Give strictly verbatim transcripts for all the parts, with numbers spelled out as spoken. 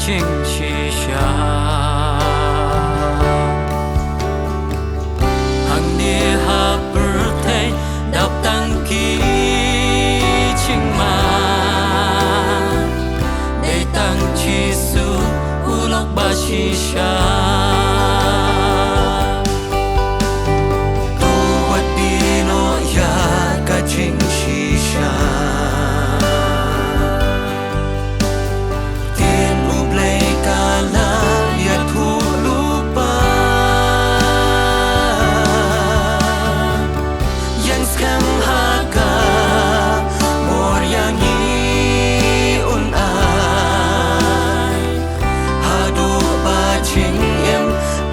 Shisha. Hangne ha pyrthei dap tang ki jingma. Dei tang Jisu u lok ba shisha. To wat die noh ïa ka jingshisha. Ktien U Blei ka la ïathuh lypa. Ïeng skhem ha ka bor ïa ngi un ai. Haduh ba jingim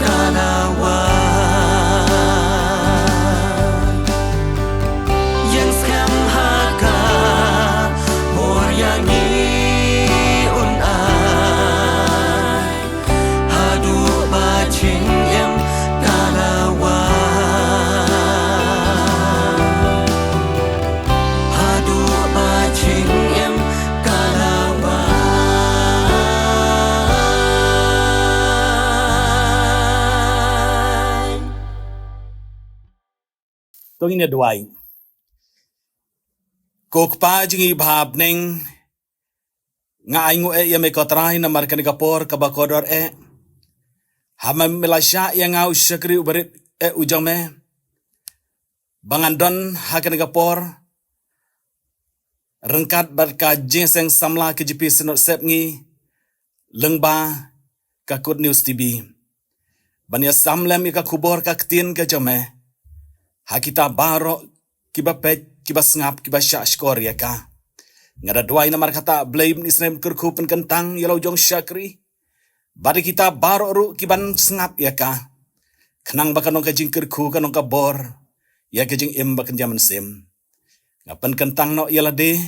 ka la wan. Ïeng skhem ha ka bor ïa ngi un ai. Haduh ba jingim ka la wan. Haduh ba jingim ka la wan. To ngin ïa duwai. Ko Kpa jong ngi ba ha bneng, nga ainguh eh ïa me ko Trai namar kane ka por kaba kordor eh. Ha me me la shah ïa nga u shakri u barit eh u jong me. Ba ngan don ha kane ka por ryngkat bad ka Jingïaseng Samla K J P Synod Sepngi lyngba ka Good News T V. Ban ïa sam lem ïa ka khubor ka ktien ka jong me ha kita baroh kiba peit, kiba sngap, kiba shah shkor ïa ka. Nga da duwai namar kata Blei, bad isnem kyrkhu pynkyntang ïa la u jong shakri. Bad ïa kita baroh ruh kiban sngap ïa ka. Khnang ba kan long ka jingkyrkhu, kan long ka bor ïa ka jingim ba kynja mynsiem. Nga pynkyntang noh ïa lade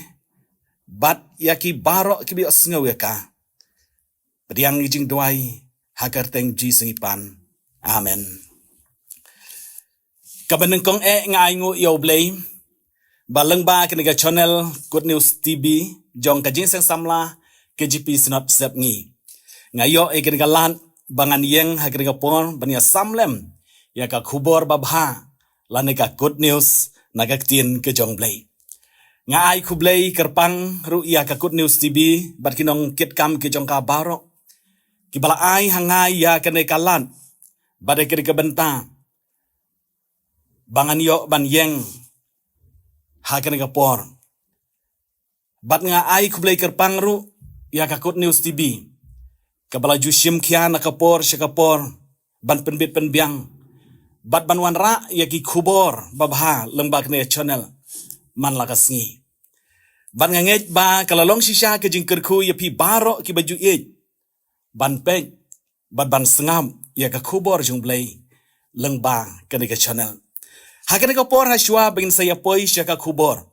bad ïa ki baroh kiba ïohsngew ïa ka. Pdiang ïa ka jingduwai ha ka kyrteng Jisu ngi pan. Amen. Kaba nyngkong eh nga ainguh ïa U Blei ba lyngba kane ka channel Good News T V jong ka Jingïaseng Samla K J P Synod Sepngi, nga ïoh ïa kane ka lad ba ngan ïeng ha kane ka por ban ïa sam lem ïa ka khubor babha lane ka good news na ka ktien ka jong Blei. Nga ai khublei kyrpang ruh ïa ka Good News T V bad ki nongkitkam ki jong ka baroh kiba la ai ha nga ïa kane ka lad bad ïa kane ka bynta ba ngan ïoh ban ïeng ha kane ka por. Bad nga ai khublei kyrpang ruh ïa ka Good News T V kaba la ju shim khia na ka por sha ka por ban pynbit pynbiang bad ban wanrah ïa ki khubor babha lyngba kane ka channel man la ka sngi. Bad nga ngeit ba ka la long shisha ka jingkyrkhu ïa phi baroh kiba ju ïeit ban peit bad ban sngap ïa ka khubor jong Blei lyngba kane ka channel. Ha kane ka por, ha shuwa ba ngin sa ïa poi sha ka khubor,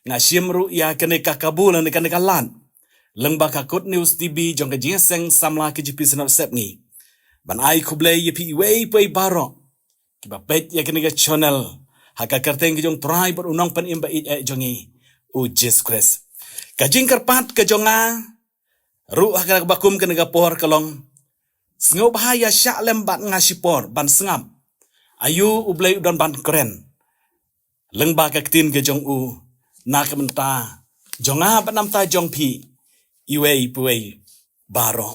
nga shim ruh ïa kane ka kabu lane kane ka lad lyngba ka Good News T V jong ka Jingïaseng Samla K J P Synod Sepngi ban ai khublei ïa phi iwei pa iwei baroh kiba peit ïa kane ka channel ha ka kyrteng ka jong U Trai bad U Nongpynim ba ïeit eh jong ngi, U Jisu Khrist. Ka jingkyrpad ka jong nga ruh ha kaba kum kane ka por ka long, sngewbha ïa shah lem bad nga shipor ban sngap aïu U Blei u don ban kren lyngba ka ktien ka jong u na ka bynta jong nga bad na ka bynta jong phi iwei pa iwei baroh.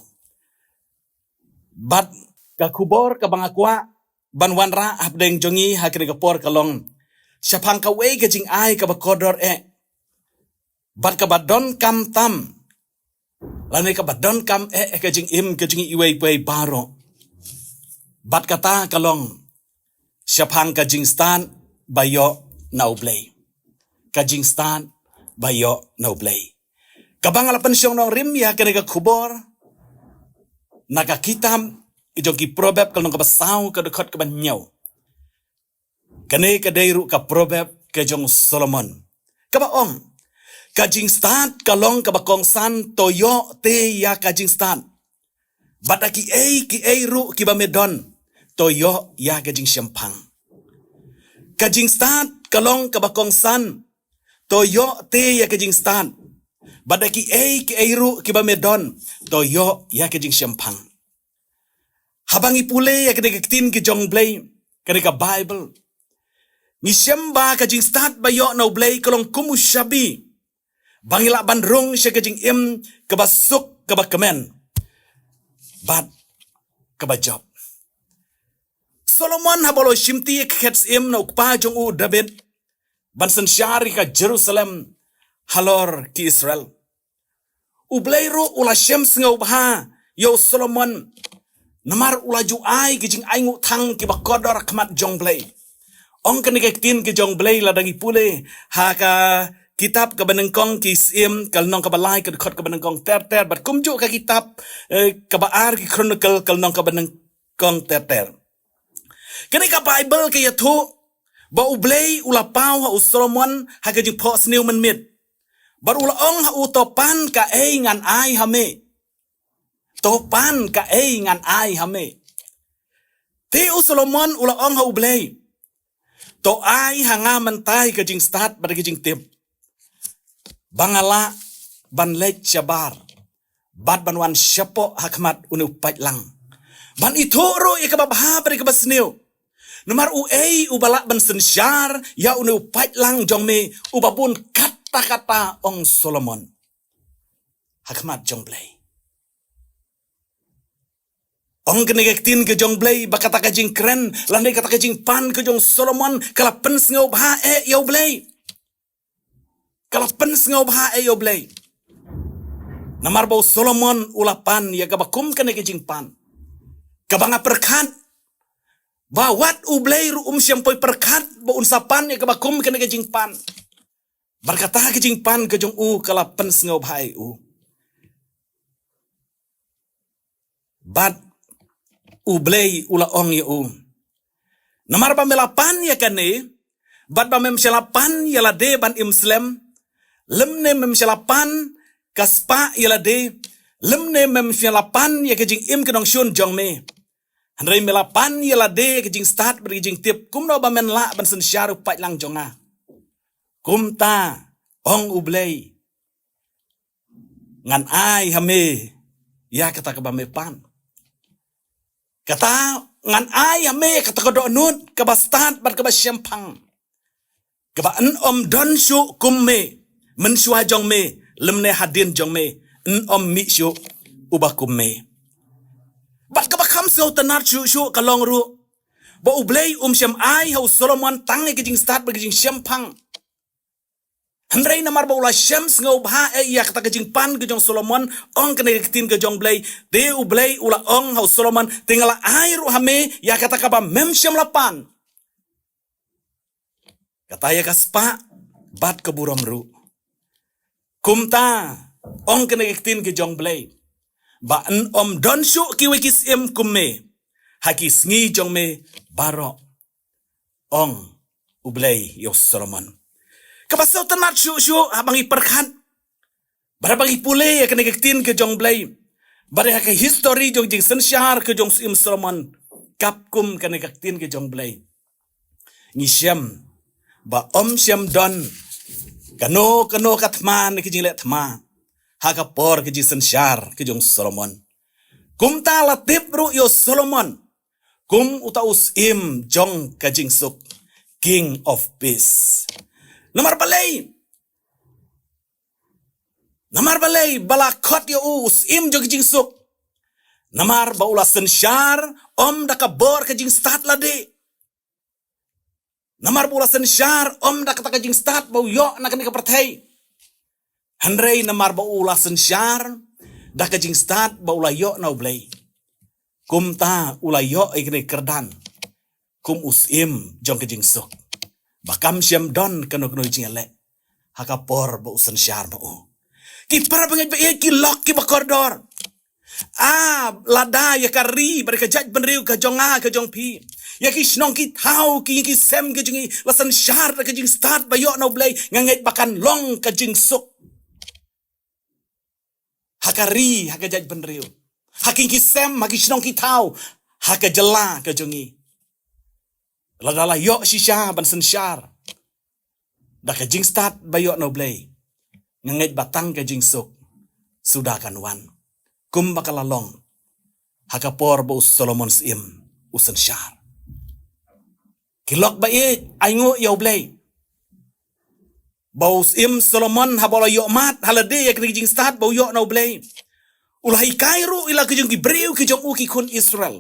Bad ka khubor kaba nga kwah ban wanrah hapdeng jong ngi ha kane ka por ka long shaphang kawei ka jingai kaba kordor eh bad kaba donkam tam lane kaba donkam eh ka jingim ka jong ngi iwei pa iwei baroh. Bad kata ka long shaphang ka jingstad ba ïoh na U Blei. Ka jingstad ba ïoh na U Blei. Kaba nga la pynshong nongrim ïa kane ka khubor na ka kitab ka jong ki Proverb ka lynnong kaba saw ka dkhot kaba hynñiew. Kane ka dei ruh ka Proverb ka jong u Solomon kaba ong, ka jingstad ka long kaba kongsan, to ïoh te ïa ka jingstad. Bad da kiei kiei ruh kiba me don, to ïoh ïa ka jingshemphang. Ka jingstad ka long kaba kongsan, to ïoh te ïa ka jingstad. Bad da kiei kiei ruh kiba me don, to ïoh ïa ka jingshemphang. Haba ngi pule ïa kane ka ktien ka jong U Blei, kane ka Baibl, ngi shem ba ka jingstad ba ïoh na U Blei ka long kum u shabi ba ngi lah ban rung sha ka jingim kaba suk, kaba kmen bad kaba jop. Solomon haba u la shimti ïa ka khet syiem na u kpa jong u David ban synshar ïa ka Jerusalem halor ki Israel, U Blei ruh u la shem sngewbha ïa u Solomon, namar u la ju ai ki jingainguh thang kiba kordor ha khmat jong U Blei. Ong kane ka ktien ka jong U Blei lada ngi pule ha ka kitab kaba nyngkong Ki Syiem, ka lynnong kaba lai, ka dkhot kaba nyngkong ter ter, bad kumjuh ka kitab, eh, kaba ar Ki Chronicle, ka lynnong kaba nyngkong ter ter. Kane ka Baibl ka ïathuh ba U Blei u la paw ha u Solomon ha ka jingphohsniew mynmiet. Bad u la ong ha u, to pan kaei ngan ai ha me. To pan kaei ngan ai ha me. Te u Solomon u la ong ha U Blei, to ai ha nga mynta ïa ka jingstad bad ka jingtip, ba nga lah ban leit shabar bad ban wan shapoh ha khmat une u paidlang, ban ithuh ruh ïa kaba bha bad ïa kaba sniew. Namar uei uba lah ban synshar ïa une u paidlang jong me uba bun katta katta, ong Solomon, ha khmat jong U Blei. Ong kane ka ktien ka jong U Blei ba kata ka jingkren lane kata ka jingpan ka jong Solomon ka la pynsngewbha eh ïa U Blei. Ka la pynsngewbha eh ïa U Blei. Namar ba u Solomon u la pan ïa kaba kum kane ka jingpan kaba nga pyrkhat ba wat U Blei ruh um shym poi pyrkhat ba un sa pan ïa kaba kum kane ka jingpan. Bad kata ka jingpan ka jong u ka la pynsngewbha ïa u. Bad U Blei u la ong ïa u, namar ba me la pan ïa kane, bad ba mem shym la pan ïa lade ban im slem, lymne mem shym la pan ka spah ïa lade, lymne mem shym la pan ïa ka jingim ka nongshun jong me. Hynrei me la pan ïa lade ïa ka jingstad bad ka jingtip, kumno ba men lah ban synshar u paidlang jong nga? Kumta, ong U Blei, ngan ai ha me ïa kata kaba me pan. Kata, ngan ai ha me ïa kata ka dohnud kaba stad bad kaba shemphang, kaba yn ym don shuh kum me mynshuwa jong me, lymne hadien jong me yn ym mih shuh uba kum me. Bad kaba kham sngewtynnat shuh shuh ka long ruh ba U Blei um shym ai ha u Solomon tang ïa ka jingstad bad ka jingshemphang. Hynrei namar ba u la shem sngewbha eh ïa kata ka jingpan ka jong Solomon, ong kane ka ktien ka jong U Blei, te U Blei u la ong ha u Solomon, te nga la ai ruh ha me ïa kata kaba mem shym la pan. Kata ïa ka spah bad ka burom ruh. Kumta, ong kane ka ktien ka jong U Blei, ba yn ym don shuh kiwei ki syiem kum me ha ki sngi jong me baroh, ong U Blei ïa u Solomon. Kaba sngewtynnat shuh shuh haba ngi pyrkhat bad haba ngi pule ïa kane ka ktien ka jong U Blei bad ïa ka histori jong jingsynshar ka jong u Syiem Solomon, kaba kum kane ka ktien ka jong U Blei, ngi shem ba ym shym don kano kano ka thma ne ka jingleh thma ha ka por ka jingsynshar ka jong u Solomon. Kumta la tip ruh ïa u Solomon kum uta u syiem jong ka jingsuk, King of Peace. Namar balei? Namar balei ba la khot ïa u u syiem jong ka jingsuk? Namar ba u la synshar ym da ka bor ka jingstad lade. Namar ba u la synshar ym da kata ka jingstad ba u ïoh na kane ka pyrthei. Hynrei namar ba u la synshar da ka jingstad ba u la ïoh na U Blei. Kumta u la ïoh ïa kane ka kyrdan kum u syiem jong ka jingsuk, ba kam shym don kano kano ka jingïaleh ha ka por ba u synshar ma u. Ki para bangeit ba ïeit, ki lok kiba kordor, ah, lada ïa ka ri bad ka jaitbynriew ka jong nga ka jong phi, ïa ki shnong ki thaw, ki ïing ki sem ka jong ngi la synshar da ka jingstad ba ïoh na U Blei, nga ngeit ba kan long ka jingsuk ha ka ri, ha ka jaitbynriew, ha ki ïing ki sem, ha ki shnong ki thaw, ha ka jylla ka jong ngi. Lada la ïoh shisha ban synshar da ka jingstad ba ïoh na U Blei, Nga ngeit ba tang ka jingsuk suda kan wan, kumba ka la long ha ka por ba u Solomon Syiem u synshar. Ki lok ba ïeit, ainguh ïa U Blei. Ba u Syiem Solomon haba u la ïoh mad ha lade ïa kane ka jingstad ba u ïoh na U Blei, u la hikai ruh ïa la ka jong ki briew ki jong u, ki khun Israel.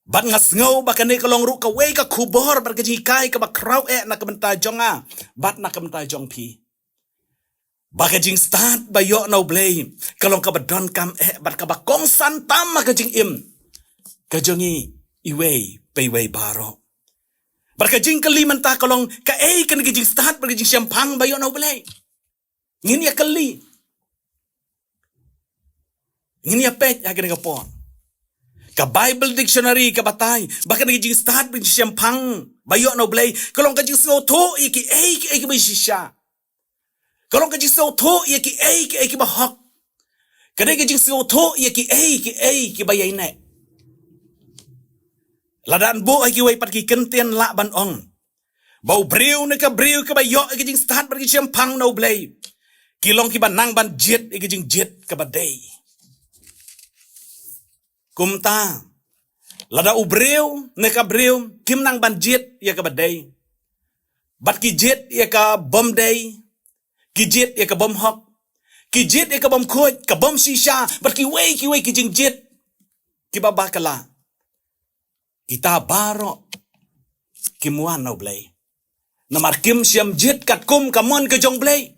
Bad nga sngew ba kane ka long ruh kawei ka khubor bad ka jinghikai kaba khraw eh na ka bynta jong nga bad na ka bynta jong phi, ba ka jingstad ba ïoh na U Blei ka long kaba donkam eh bad kaba kongsan tam ha ka jingim ka jong ngi iwei pa iwei baroh. Bad ka jingkylli mynta ka long, kaei kane ka jingstad bad ka jingshemphang ba ïoh na U Blei? Ngin ïa kylli, ngin ïa peit ha kane ka por. Ka Bible Dictionary ka batai ba kane ka jingstad bad jingshemphang ba ïoh na U Blei ka long ka jingsngewthuh ïa kiei kiei kiba shisha. Ka long ka jingsngewthuh ïa kiei kiei kiba hok. Ka dei ka jingsngewthuh ïa kiei kiei kiba ïaineh. La dang buh ha kiwei pat ki kyntien lah ban ong ba u briew ne ka briew kaba ïoh ïa ka jingstad bad ka jingshemphang na U Blei, ki long kiba nang ban jied ïa ka jingjied kaba dei. Kumta, lada u briew ne ka briew kim nang ban jied ïa kaba dei, bad ki jied ïa ka bym dei, ki jied ïa ka bym hok, ki jied ïa ka bym khuid, ka bym shisha, bad kiwei kiwei ki jingjied kiba bakla, kita baroh kim wan na U Blei. Namar kim shym jied katkum ka mon ka jong U Blei.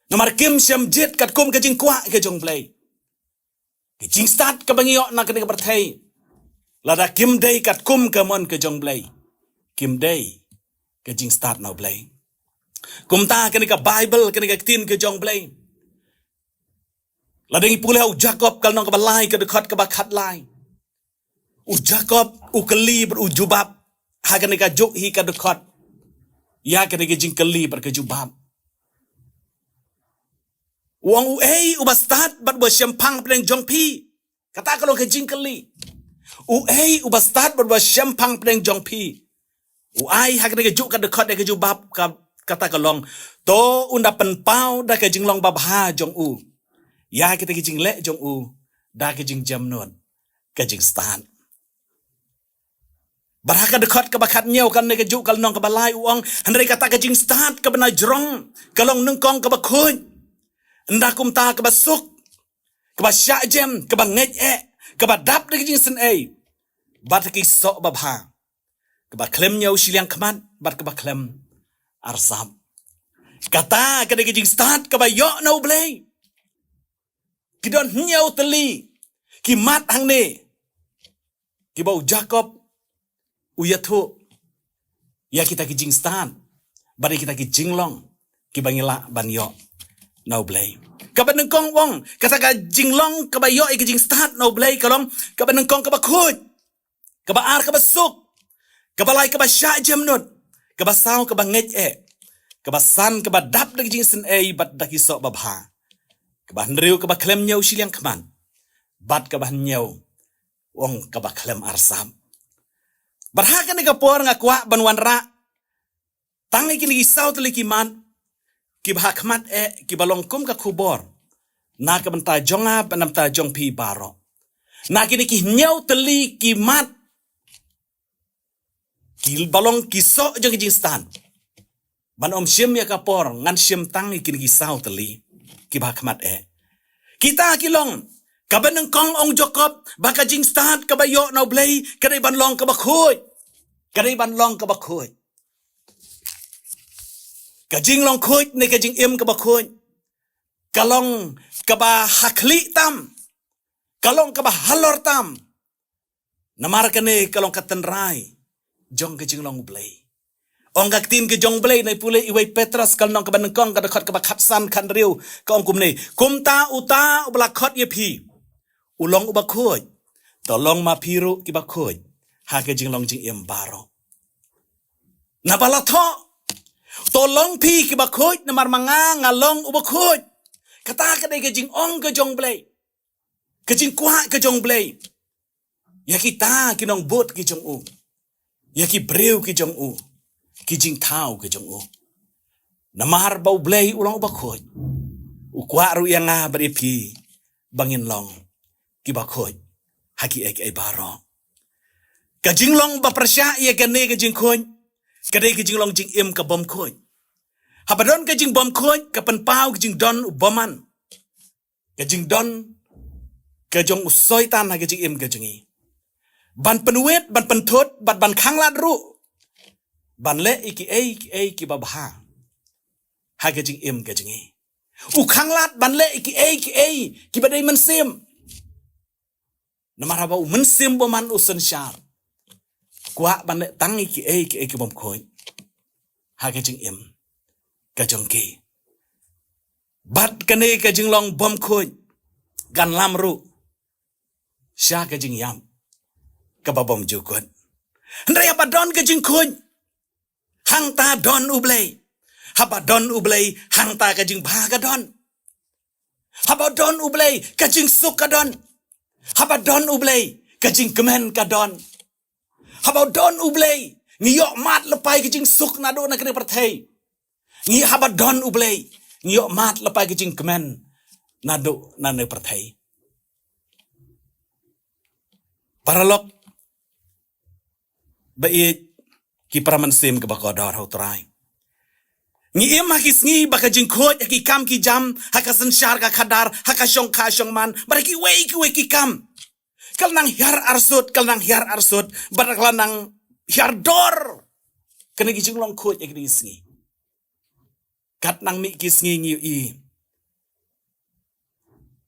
Namar kim shym jied katkum ka jingkwah ka jong U Blei. Ka jingstad kaba ngi ïoh na kane ka pyrthei, lada kim dei katkum ka mon ka jong U Blei, kim dei ka jingstad na U Blei. Kumta kane ka Bible, kane ka ktien ka jong U Blei, lada ngi pule ha u Jakob ka lynnong kaba lai, ka dkhot kaba khatlai, u Jakob u kylli bad u jubab ha kane kajuh hi ka dkhot ïa kane ka jingkylli bad ka jubab. U ong, uei uba stad bad uba shemphang pdeng jong phi? Kata ka long ka jingkylli. Uei uba stad bad uba shemphang pdeng jong phi? U ai ha kane kajuh ka dkhot ïa ka jubab, ka, kata ka long, to un da pynpaw da ka jinglong babha jong u ïa kita ki jingleh jong u da ka jingjemnud ka jingstad. Bad ha ka dkhot kaba khathynñiew kane kajuh ka lynnong kaba lai u ong, hynrei kata ka jingstad kaba na jrong ka long nyngkong kaba khuid, ynda kumta kaba suk, kaba shah jem, kaba ngeit eh, kaba dap da ka jingsynei bad da ki soh babha, kaba khlem ñiew shiliang khmat bad kaba khlem arsap. Kata ka dei ka jingstad kaba ïoh na U Blei. Ki don hynñiew tylli ki mat hangne kiba u Jakob u ïathuh ïa kita ki jingstad bad ïa kita ki jinglong kiba ngi lah ban ïoh na U Blei. Kaba nyngkong u ong, kata ka jinglong kaba ïoh ïa ki jingstad na U Blei ka long, kaba nyngkong kaba khuid, kaba ar kaba suk, kaba lai kaba shah jemnud, kaba saw kaba ngeit eh, kaba san kaba dap da ki jingsynei bad da ki soh babha, kaba hynriew kaba khlem ñiew shiliang khmat, bad kaba hynñiew u ong kaba khlem arsap. Bad ha kane ka por nga kwah ban wanrah tang ïa kine ki saw tylli ki mat kiba ha khmat eh, kiba long kum ka khubor na ka bynta jong nga bad na bynta jong phi baroh. Na kine ki hynñiew tylli ki mat kiba long ki soh jong ki jingstad. Ban ym shim ïa ka por, ngan shim tang ïa kine ki saw tylli kiba ha khmat eh. Kita ki long, kaba nyngkong ong Jakob ba ka jingstad kaba ïoh na U Blei ka dei ban long kaba khuid. Ka dei ban long kaba khuid. Ka jinglong khuid ne ka jingim kaba khuid ka long kaba ha khlieh tam, ka long kaba halor tam. Namar kane ka long ka tynrai jong ka jinglong U Blei. Ong ka ktien ka jong U Blei, nai pule ïa wei Petros ka lynnong kaba nyngkong ka dkhot kaba khatsan khathynriew, ka ong kumne, kumta uta uba la khot ïa phi u long uba khuid. To long ma phi ruh kiba khuid ha ka jinglong jingim baroh. Naba la thoh, to long phi kiba khuid namar ma nga nga long uba khuid. Kata ka dei ka jingong ka jong U Blei, ka jingkwah ka jong U Blei ïa kita ki nongbud ki jong u, ïa ki briew ki jong u, ki jingthaw ki jong u. Namar ba U Blei u long uba khuid, u kwah ruh ïa nga bad ïa phi ba ngin long kiba khuid ha kiei kiei baroh. Ka jinglong ba pyrshah ïa kane ka jingkhuid ka dei ka jinglong jingim ka bym khuid. Haba don ka jingbymkhuid ka pynpaw ka jingdon u bymman, ka jingdon ka jong u Soitan ha ka jingim ka jong ngi, ban pynwit, ban pynthut, ban, ban khanglad ruh ban leh ïa kiei kiei kiba bha ha ka jingim ka jong ngi. U khanglad ban leh ïa kiei kiei kiba dei mynsiem. Namar haba u mynsiem bymman u synshar, kwah ban leh tang ïa kiei kiei ki bym khuid ha ka jingim ka jong ki. Bad kane ka jinglong bym khuid kan lam ruh sha ka jingïap kaba bym jukut. Hynrei haba don ka jingkhuid, hangta don U Blei. Haba don U Blei, hangta ka jingbha ka don. Haba don U Blei, ka jingsuk ka don. Haba don U Blei, ka jingkmen ka don. Haba don U Blei, ngi ïoh mad lypa ïa ka jingsuk naduh na kane ka pyrthei. Ngi, haba don U Blei, ngi ïoh mad lypa ïa ka jingkmen naduh na kane ka pyrthei. Paralok ba ïeit, ki para mynsiem kiba kordor ha U Trai, ngi im ha ki sngi ba ka jingkhuid ha ki kam ki jam, ha ka synshar ka khadar, ha ka shongkha shongman, bad ha kiwei kiwei ki kam ka la nang hiar arsut, ka la nang hiar arsut, bad ka la nang hiar dor kane ka jinglong khuid ha kine ki sngi. Katba nang mih ki sngi ngi ïohi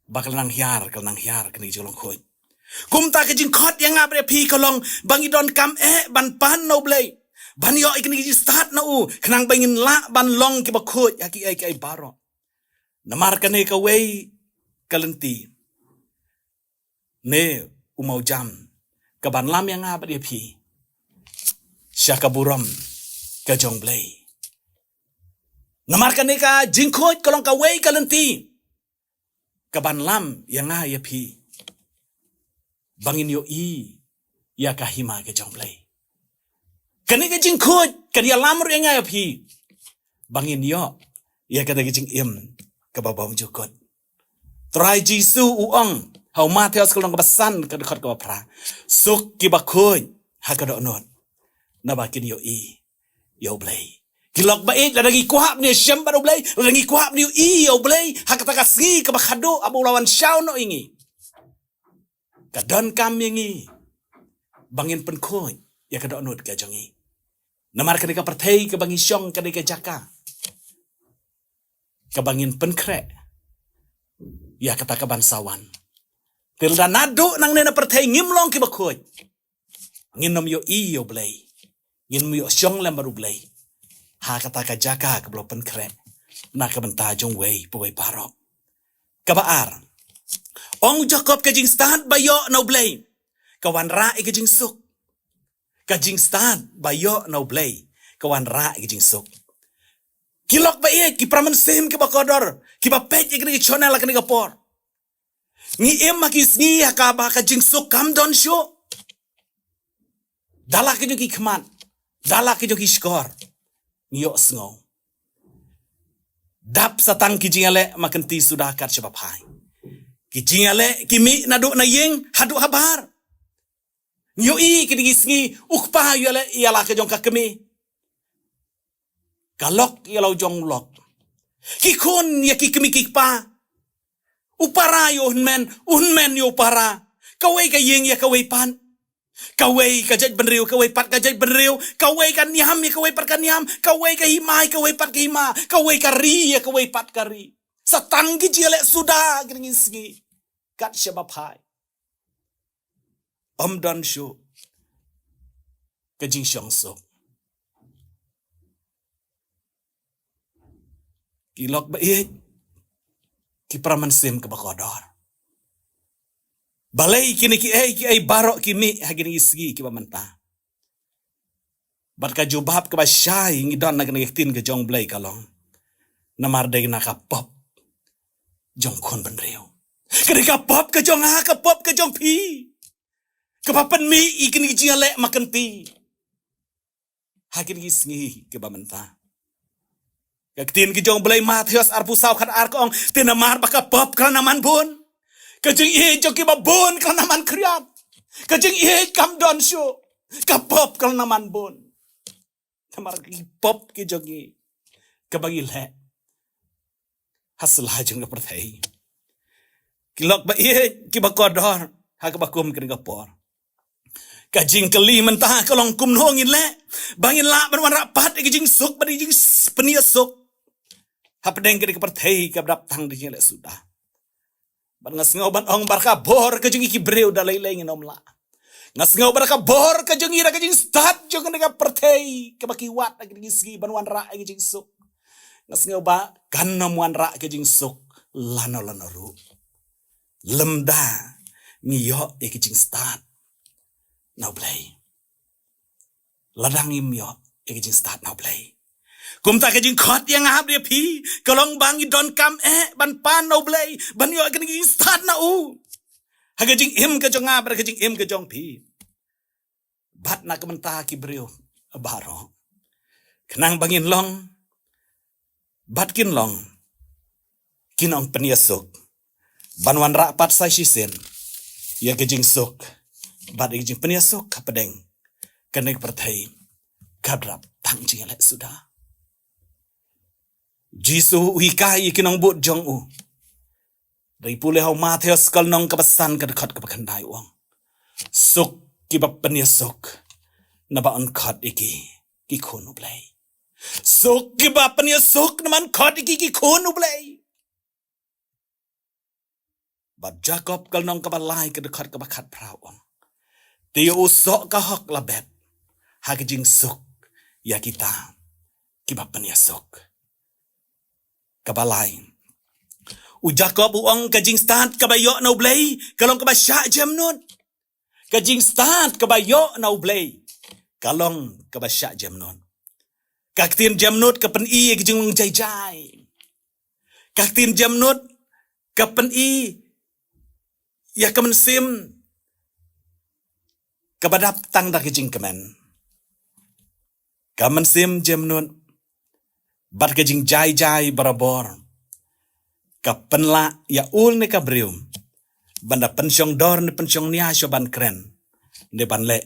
ba ka la nang hiar, ka la nang hiar kane ka jinglong khuid. Kumta ka jingkhot ïa nga bad ïa phi ka long ba ngi donkam eh ban pan na U Blei, ban ïoh ïa kane ka jingstad na u, khnang ba ngin lah ban long kiba khuid ha kiei kiei baroh. Namar kane kawei ka lynti ne u mawjam kaban lam ïa nga bad ïa phi sha ka burom ka jong U Blei. Namar kane ka jingkhuid ka long kawei ka lynti kaban lam ïa nga ïa phi ba ngin ïohi ïa ka hima ka jong U Blei. Kane ka jingkhuid kan ïalam ruh ïa nga ïa phi ba ngin ïoh ïa kata ka jingim kaba bym jukut. Trai Jisu u ong ha u Mathaios ka lynnong kaba san ka dkhot kaba phra, suk kiba khuid ha ka dohnud, naba kin ïohi ïa U Blei. Ki lok ba ïeit, lada ngi kwah ban ïashem bad U Blei, lada ngi kwah ban ïohi ïa U Blei ha kata ka sngi kaba khadduh haba u la wan shaw noh ïa ngi, ka donkam ïa ngi ba ngin pynkhuid ïa ka dohnud ka jong ngi. Namar kane ka pyrthei kaba ngi shong ka dei ka jaka kaba ngin pynkhreh ïa kata kaban sa wan. Te lada naduh nangne na pyrthei ngim long kiba khuid, ngin ym ïohi ïa U Blei, ngin ym ïoh shong lem bad U Blei ha kata ka jaka kaba la pynkhreh na ka bynta jong uwei pa uwei baroh. Kaba ar, ong u Jakob, ka jingstad ba ïoh na U Blei ka wanrah ïa ka jingsuk. Ka jingstad ba ïoh na U Blei ka wanrah ïa ka jingsuk. Ki lok ba ïeit, ki para mynsiem kiba kordor kiba peit ïa kane ka channel ha kane ka por, ngi im ha ki sngi ha kaba ka jingsuk kam don shuh. Da la ki jong ki khmat, da la ki jong ki shkor, ngi ïohsngew dap sa tang ki jingïaleh ma kynti suda kat shaba phai. Ki jingïaleh ki mih naduh na ïing haduh habar. Ngi ïohi kine ki sngi u kpa u ïaleh ïa la ka jong ka kmie, ka lok ïa la u jong u lok, ki khun ïa ki kmie ki kpa, u para ïa u hynmen, u hynmen ïa u para, kawei ka ïing ïa kawei pat, kawei ka jaitbynriew kawei pat ka jaitbynriew, kawei ka niam ïa kawei pat ka niam, kawei ka hima ïa kawei pat ka hima, kawei ka ri ïa kawei pat ka ri. Sa tang ki jingïaleh suda kine ki sngi kat shaba phai. Ym don shuh ka jingshongsuk. Ki lok ba ïeit, ki para mynsiem kiba kordor, balei kine kiei kiei baroh ki mih ha kine ki sngi kiba mynta? Bad ka jubab kaba shai ngi don na kane ka ktien ka jong U Blei ka long, namar dei na ka pop jong khun bynriew. Ka dei ka pop ka jong nga, ka pop ka jong phi, kaba pynmih ïa kine ki jingïaleh ma kynti ha kine ki sngi kiba mynta. Ka ktien ka jong U Blei, Mathaios arphew saw khat ar ka ong, te namar ba ka pop ka la na man bun, ka jingïeit jong kiba bun ka la na man khriat. Ka jingïeit kam don shuh. Ka pop ka la na man bun. Namar ki pop ki jong ngi, kaba ngi leh ha sla jong ka pyrthei. Ki lok ba ïeit, kiba kordor, ha kaba kum kane ka por, ka jingkylli mynta ka long kumno ngin leh ba ngin lah ban wanrah pat ïa ka jingsuk bad ïa ka jingpynïasuk hapdeng kane ka pyrthei kaba dap tang da ka jingleh suda. Bad nga sngew ban ong, bad ka bor ka jong ngi ki briew da lei lei ngin ym lah. Nga sngew bad ka bor ka jong ngi da ka jingstad jong kane ka pyrthei kaba ki wad ha kine ki sngi ban wanrah ïa ka jingsuk. Nga sngew ba kan ym wanrah ïa ka jingsuk lano lano ruh lymda ngi ïoh ïa ka jingstad na U Blei. Lada ngim ïoh ïa ka jingstad na U Blei, kumta ka jingkhot ïa nga bad ïa phi ka long ba ngi donkam eh ban pan na U Blei, ban ïoh ïa ka jingstad na u ha ka jingim ka jong nga bad ka jingim ka jong phi. Bad na ka bynta ki briew baroh, khnang ba ngin long bad kin long ki nongpynïasuk, ban wanrah pat sa shisien ïa ka jingsuk bad ïa ka jingpynïasuk hapdeng kane ka pyrthei kaba dap tang jingïaleh suda. Jisu u hikai ïa ki nongbud jong u. Da ngi pule ha u Mathaios ka lynnong kaba san ka dkhot kaba khyndai, u ong, suk kiba pynïasuk, naba yn khot ïa ki ki khun U Blei. Suk kiba pynïasuk, naba yn khot ïa ki ki khun U Blei. Bad Jakob ka lynnong kaba lai ka dkhot kaba khatphra, u ong, te ïa u soh ka hok la bet ha ka jingsuk ïa kita kiba pynïasuk. Kaba lai, u Jakob u ong, ka jingstad kaba ïoh na U Blei ka long kaba shah jemnud. Ka jingstad kaba ïoh na U Blei ka long kaba shah jemnud. Ka ktien jemnud ka pyni ïa ka jinglong jai jai. Ka ktien jemnud ka pyni ïa ka mynsiem kaba dap tang da ka jingkmen. Ka mynsiem jemnud bad ka jingjai jai barabor ka pynlah ïa u ne ka briew ban da pynshong dor ne pynshong nia shuwa ban kren ne ban leh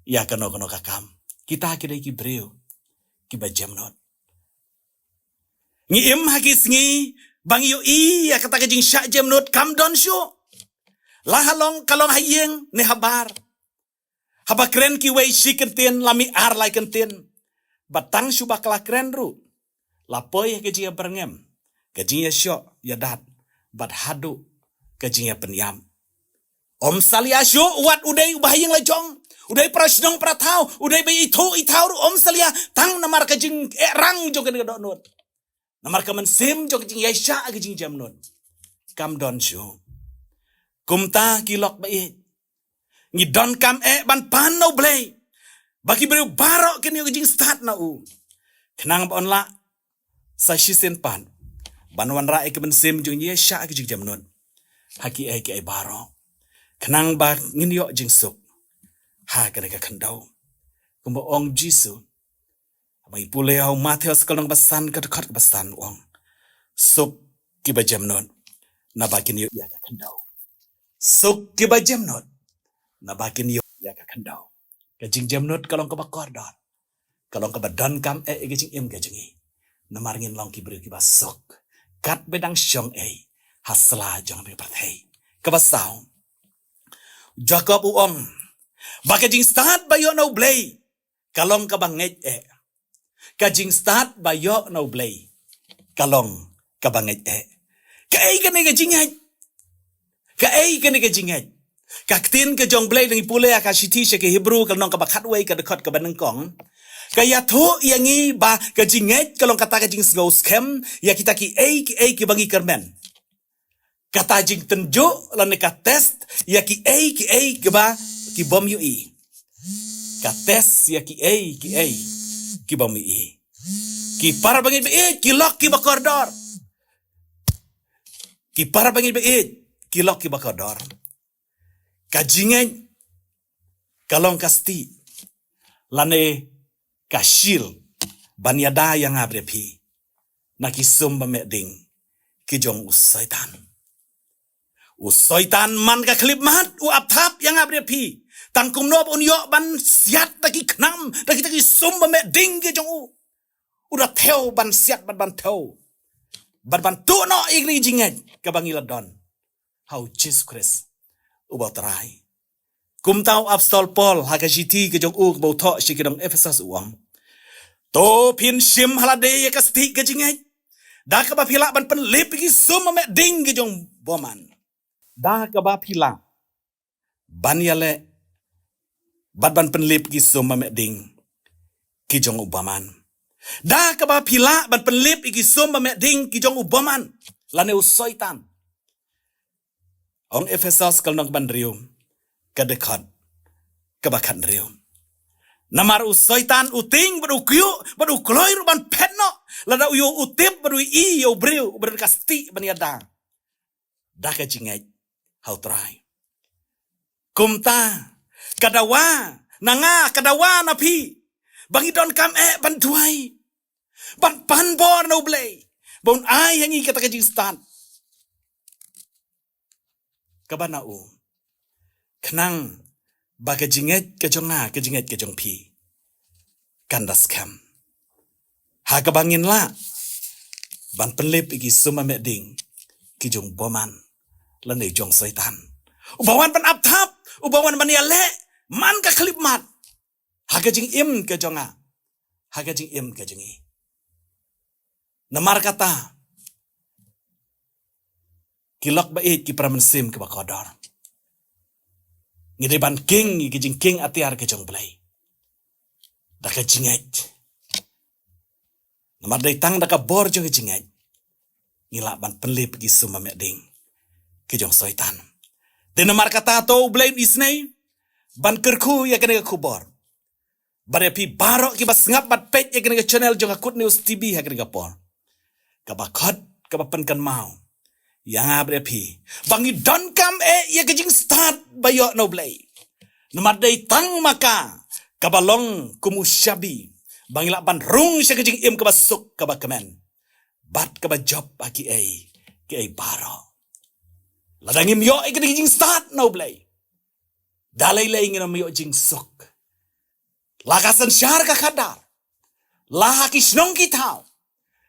ïa kano kano ka kam. Kita ki dei ki briew kiba jemnud. Ngi im ha ki sngi ba ngi ïohi ïa kata ka jingshah jemnud kam don shuh. La ha long, ka long ha ïing ne ha bar. Haba kren kiwei shi kyntien la mih ar lai kyntien. Bad tang shuh ba ka la kren ruh, la poi ha ka jingïabyrngem, ka jingïashoh ïadat, bad haduh ka jingïapynïap. Ym salia shuh wat u dei u bahaïing lajong, u dei para shnong para thaw, u dei ba ithuh ithaw ruh, ym salia, tang namar ka jingehrang jong kane ka dohnud. Namar ka mynsiem jong ka jingïaishah ka jingjemnud kam don shuh. Kumta ki lok ba ïeit, ngi donkam eh ban pan na U Blei ba ki briew baroh kin ïoh ka jingstad na u, khnang ba yn lah sa shisien pat ban wanrah ïa ka mynsiem jong ka jingïaishah ka jingjemnud ha kiei kiei baroh, khnang ba ngin ïoh jingsuk ha kane ka khyndew. Kumba ong Jisu, haba ngi pule ha u Mathaios ka lynnong ba san ka dkhot kaba san, u ong, suk kiba jemnud, naba kin ïoh ïa ka khyndew. Suk kiba jemnud, naba kin ïoh ïa ka khyndew. Ka jingjemnud ka long kaba kordor, ka long kaba donkam eh ïa ka jingim ka jong ngi. Namar ngin long ki briew kiba suk katba dang shong ei ha sla jong ka pyrthei. Kaba saw, Jakob u ong ba ka jingstad ba ïoh na U Blei ka long kaba ngeit eh. Ka jingstad ba ïoh na U Blei ka long kaba ngeit eh. Kaei kane ka jingngeit? Kaei kane ka jingngeit? Ka ktien ka jong U Blei, da ngi pule ïa ka shithi sha ki Hebru ka lynnong kaba khatwei ka dkhot kaba nyngkong, ka ïathuh ïa ngi ba ka jingngeit ka long kata ka jingsngew skhem ïa kita kiei kiei kiba ngi kyrmen. Kata jingtynjuh lane ka test ïa kiei kiei kiba ki bym ïohi. Ka test ïa kiei kiei ki bym ïohi. Ki para bangeit ba ïeit, ki lok kiba kordor. Ki para bangeit ba ïeit, ki lok kiba kordor. Ka jingngeit ka long ka stieh lane ka shield ban ïada ïa nga bad ïa phi. na ki sum ba meh ding ki jong u Soitan. U Soitan man ka khyllipmat u ap thap ïa nga bad ïa phi. Tang kumno ba un ïoh ban siat da ki khnam, da kita ki sum ba meh ding ki jong u. U da thew ban siat, ban ban thew, ban ban tuh noh ïa kane ka jingngeit kaba ngi la don ha u Jisu Khrist uba u Trai. Kumta u Apostol Paul ha ka shithi ka jong u kaba u thoh sha ki nong Ephesos u ong, to phin shim ha lade ïa ka stieh ka jingngeit, da kaba phi lah ban pynlip ïa ki sum ba meh ding ki jong u bymman. Da kaba phi lah ban ïaleh bad ban pynlip ïa ki sum ba meh ding ki jong u bymman. Da kaba phi lah ban pynlip ïa ki sum ba meh ding ki jong u bymman, lane u Soitan. Ong Ephesos ka lynnong kaba hynriew, ka dkhot kaba khathynriew. Namar u Soitan u tieng bad u kyiuh bad u kloi ruh ban phet noh lada u ïoh u tip bad u ïohi ïa u briew uba don ka stieh ban ïada da ka jingngeit ha u Trai. Kumta ka dawa na nga, ka dawa na phi, ba ngi donkam eh ban duwai, ban pan bor na u Blei ba un ai ha ngi kata ka jingstad kaba na u, khnang ba ka jingngeit ka jong nga, ka jingngeit ka jong phi kan da skhem, ha kaba ngin lah ban pynlip ïa ki sum ba meh ding ki jong u bymman lane jong u Soitan, uba wan ban ap thap, uba wan ban ïaleh man ka khyllipmat ha ka jingim ka jong nga, ha ka jingim ka jong ngi. Namar kata, ki lok ba ïeit, ki para mynsiem kiba kordor, ngi dei ban kieng ïa ka jingkieng atiar ka jong u Blei da ka jingngeit. Namar dei tang da ka bor jong ka jingngeit ngi lah ban pynlip ïa ki sum ba meh ding ki jong u Soitan. Te namar kata to u Blei un isynei ban kyrkhu ïa kane ka khubor bad ïa phi baroh kiba sngap bad peit ïa kane ka channel jong ka Good News T V ha kane ka por. Kaba khot, kaba pynkynmaw ïa nga bad ïa phi ba ngi donkam eh ïa ka jingstad ba ïoh na u Blei. Namar dei tang ma ka kaba long kum u shabi ba ngi lah ban rung sha ka jingim kaba suk kaba kmen bad kaba jop ha kiei kiei baroh. Lada ngim ïoh ïa ka jingstad na u Blei, da lei lei ngin ym ïoh jingsuk. La ka synshar ka khadar, la ha ki shnong ki thaw,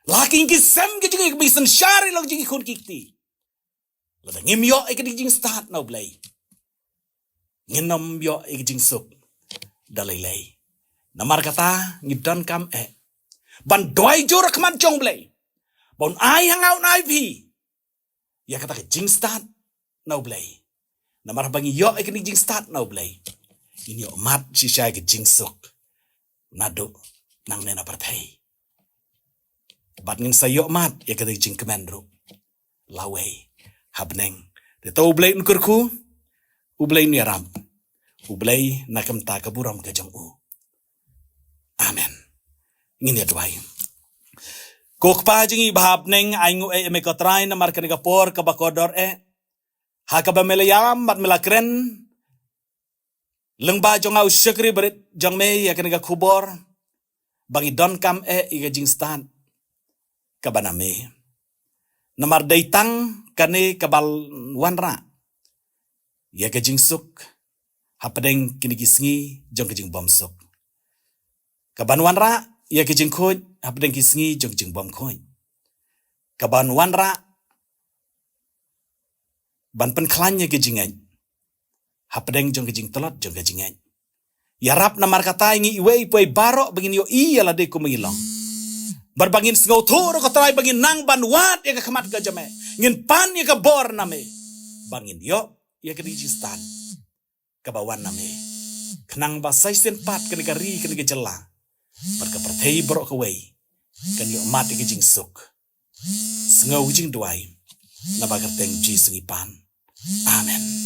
la ha ki ïing ki sem ki jong ngi, ki synshar ïa la ki jong ki khun ki kti, lada ngim ïoh ïa ka jingstad na u Blei, ngin ym ïoh ïa ka jingsuk da lei lei. Namar kata ngi donkam eh ban duwai jur ha khmat jong u Blei ba un ai ha nga, un ai phi ïa kata ka jingstad na u Blei. Namar ba ngi ïoh ïa ka jingstad na u Blei, ngin ïoh mad shisha ïa ka jingsuk naduh nangne na pyrthei. Bad ngin sa ïoh mad ïa ka jingkmen ruh lawei ha bneng. Te to u Blei un kyrkhu, u Blei un ïarap, u Blei na ka bynta ka burom ka jong u. Amen. Ngin ïa duwai. Ko Kpa jong ngi ba ha bneng, ai nguh eh ïa me ko Trai namar kane ka por kaba kordor eh, ha kaba me la ïam bad me la kren lyngba jong nga u shakri barit jong me ïa kane ka khubor ba ngi donkam eh ïa ka jingstad kaba na me. Namar dei tang kane kaba wanrah ïa ka jingsuk hapdeng kine ki sngi jong ka jingbymsuk, kaban wanrah ïa ka jingkhuid hapdeng ki sngi jong ka jingbymkhuid, kaban wanrah ban pynkhlaiñ ïa ka jingngeit hapdeng jong ka jingtlot jong ka jingngeit. Ïarap namar kata ïa ngi iwei pa iwei baroh ba ngin ïohi ïa lade kum ngi long, bad ba ngin sngewthuh ruh ko Trai ba ngin nang ban wad ïa ka khmat ka jong me, ngin pan ïa ka bor na me ba ngin ïoh ïa ka jingstad kaba wan na me, khnang ba sa shisien pat kane ka ri, kane ka jylla bad ka pyrthei baroh kawei kan ïoh mad ïa ka jingsuk. Sngew ka jingduwai, naba kyrteng Jisu ngi pan. Amen.